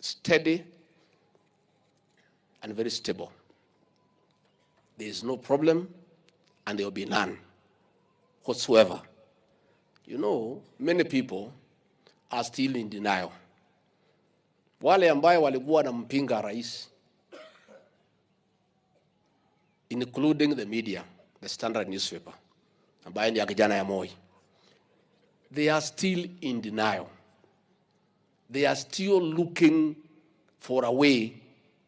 steady and very stable. There is no problem and there will be none whatsoever. You know, many people are still in denial. Wale ambayo walikuwa wanampinga rais, including the media, the Standard newspaper, ambayo ni ya kijana ya Moi, they are still in denial. They are still looking for a way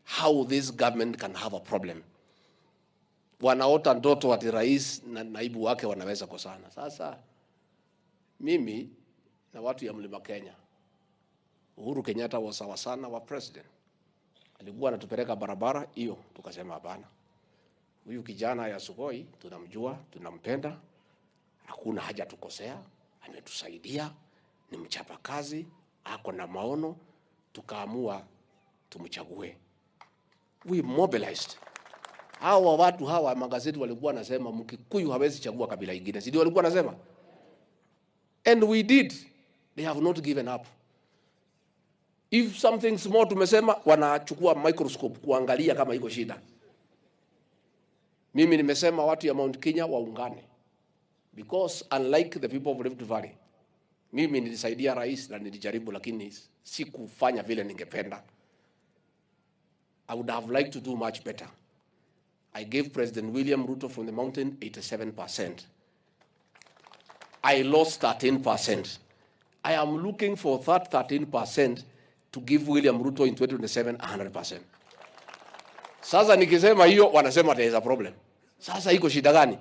how this government can have a problem. Wanaota ndoto ati rais na naibu wake wanaweza kosana. Sasa mimi na watu ya Mlima Kenya, Uhuru Kenyatta was sawa sana wa president, alikuwa anatupeleka barabara hiyo, tukasema hapana, huyu kijana ya Sugoi tunamjua, tunampenda, hakuna haja tukosea, ametusaidia, ni mchapakazi, ako na maono, tukaamua tumchague. We mobilized. Hawa watu hawa magazeti walikuwa nasema Mkikuyu hawezi chagua kabila ingine, si ndio walikuwa nasema? And we did. They have not given up. If something small tumesema, wanachukua microscope kuangalia kama iko shida. Mimi nimesema watu ya Mount Kenya waungane, because unlike the people of Rift Valley, mimi nilisaidia rais na nilijaribu, lakini sikufanya vile ningependa. I would have liked to do much better. I gave President William Ruto from the mountain 87%. I lost 13%. I am looking for that 13% to give William Ruto in 2027 100%. Sasa nikisema hiyo wanasema there is a problem. Sasa iko shida gani?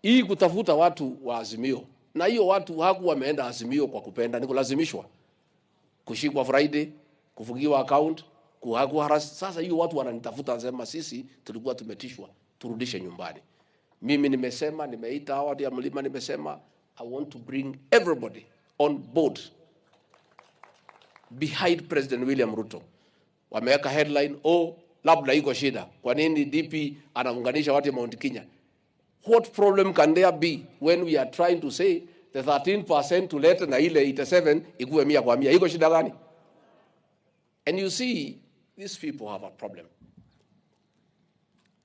Hii kutafuta watu wa Azimio. Na hiyo watu haku wameenda Azimio kwa kupenda, ni kulazimishwa. Kushikwa Friday, kufungiwa account, kuharass. Sasa hiyo watu wananitafuta wanasema sisi tulikuwa tumetishwa, turudishe nyumbani. Mimi nimesema, nimeita hawa watu ya mlima, nimesema I want to bring everybody on board behind President William Ruto. Wameweka headline, oh, labda iko shida. Kwa nini DP anaunganisha watu ya Mount Kenya? What problem can there be when we are trying to say the 13% tulete na ile 87 ikuwe 100%? Iko shida gani? And you see, these people have a problem.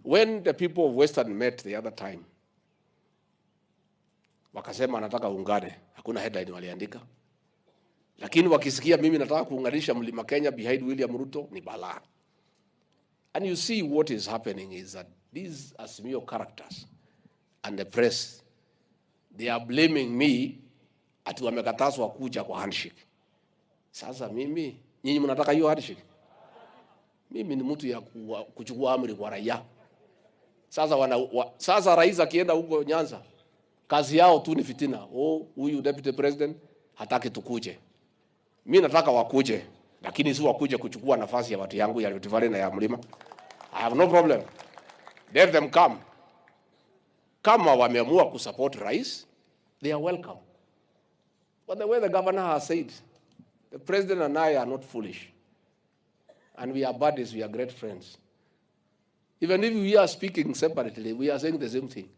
When the people of Western met the other time, wakasema anataka ungane, hakuna headline waliandika, lakini wakisikia mimi nataka kuunganisha Mlima Kenya behind William Ruto ni balaa. And you see what is happening is that these Azimio characters and the press, they are blaming me ati wamekatazwa kuja kwa handshake. Sasa mimi, nyinyi mnataka hiyo handshake? Mimi ni mtu ya kuchukua amri kwa raia. Sasa sasa rais akienda huko Nyanza, kazi yao tu ni fitina. Oh, huyu deputy president hataki tukuje. Mimi nataka wakuje, lakini si wakuje kuchukua nafasi ya watu yangu ya Rift Valley na ya Mlima. I have no problem. Let them come. Kama wameamua kusupport rais, they are welcome. But the way the governor has said, the president and I are not foolish. And we are buddies, we are great friends. Even if we are speaking separately, we are saying the same thing.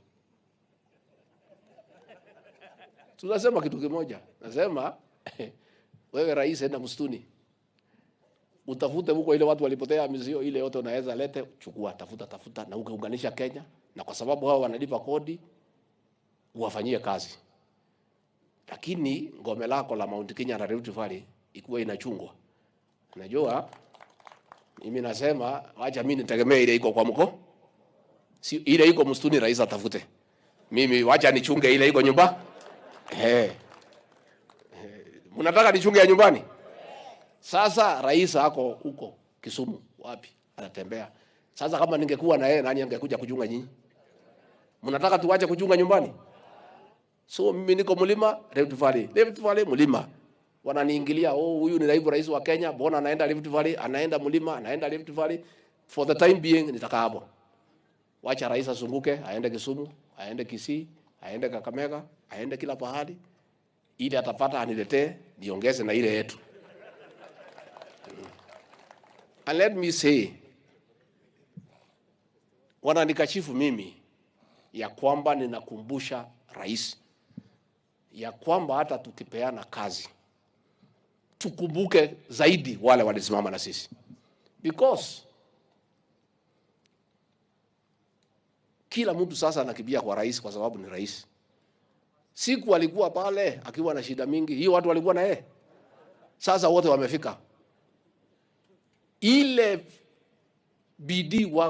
Tunasema kitu kimoja. Nasema, wewe rais enda msituni. Utafute huko ile watu walipotea mizio ile yote unaweza lete, chukua, tafuta, tafuta na ukaunganisha Kenya, na kwa sababu hao wanalipa kodi uwafanyie kazi. Lakini ngome lako la Mount Kenya na Rift Valley ikuwa inachungwa. Unajua mimi nasema wacha mimi nitegemee ile iko kwa mko. Si ile iko msituni rais atafute. Mimi wacha nichunge ile iko nyumba. Mnataka nichunge ya nyumbani? Sasa rais ako huko Kisumu wapi? Anatembea. Sasa kama ningekuwa na yeye nani angekuja kuchunga nyinyi? Mnataka tuache kuchunga nyumbani? So mimi niko mlima Rift Valley. Rift Valley mlima. Wananiingilia, oh huyu ni naibu rais wa Kenya, mbona anaenda Rift Valley, anaenda mlima, anaenda Rift Valley. For the time being nitakaa hapo. Wacha rais azunguke, aende Kisumu, aende Kisii, aende Kakamega, aende kila pahali. Ili atapata aniletee, niongeze na ile yetu. And let me say, wananikashifu mimi ya kwamba ninakumbusha rais ya kwamba hata tukipeana kazi Tukumbuke zaidi wale walisimama na sisi, because kila mtu sasa anakimbia kwa rais kwa sababu ni rais. Siku alikuwa pale akiwa na shida mingi, hiyo watu walikuwa na yeye. Sasa wote wamefika ile bidii wa